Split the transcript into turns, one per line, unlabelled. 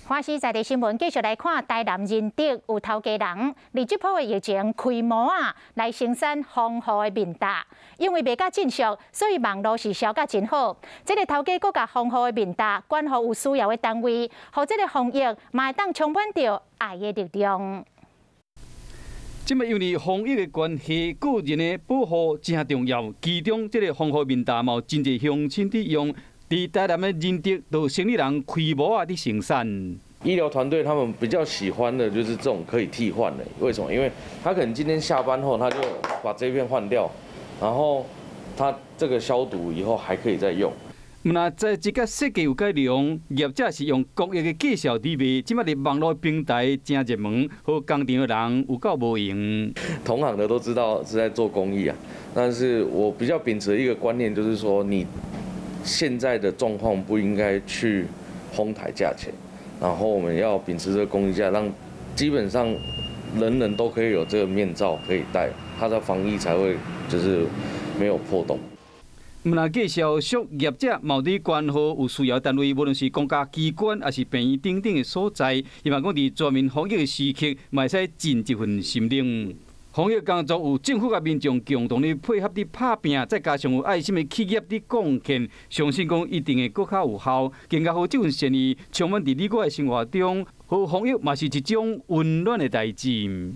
華視在地新聞繼續來看台南仁德有頭家人，佇這波的疫情開模仔來生產防護的面罩，因為賣甲真俗，所以網路是銷甲真好。這个頭家閣共防護的面罩捐予有需要的單位，予這个防疫嘛會當充滿著愛的力量。
這擺因為防疫的關係，個人的保護誠重要。其中，這个防護面罩嘛有真濟鄉親佇用。佇台南的仁德，就生理人開模仔佇生產。
醫療團隊他們比較喜歡的就是這種可以替換的，為什麼？因為他可能今天下班後，他就把這片換掉，然後他這個消毒以後還可以再用。
毋但在這個設計有改良，業者是用公益的價數佇賣，這擺佇網路平台誠熱門，予工廠的人有夠無閒。
同行的都知道是在做公益啊，但是我比較秉持一個觀念，就是說你現在的狀況不應該去哄抬價錢，然後我們要秉持這個公益價，讓基本上人人都可以有這個面罩可以戴，它的防疫才會就是沒有破洞。
毋但介紹俗業者，嘛有佇捐予有需要單位，無論是公家機關，抑是病院等等的所在，希望講佇全民防疫的時刻，嘛會使盡一份心力。防疫工作有政府佮民眾共同咧配合佇拍拚，再加上有愛心的企業佇貢獻，相信講一定會閣較有效，更加予這份善意充滿佇你我的生活中，予防疫嘛是一種溫暖的代誌。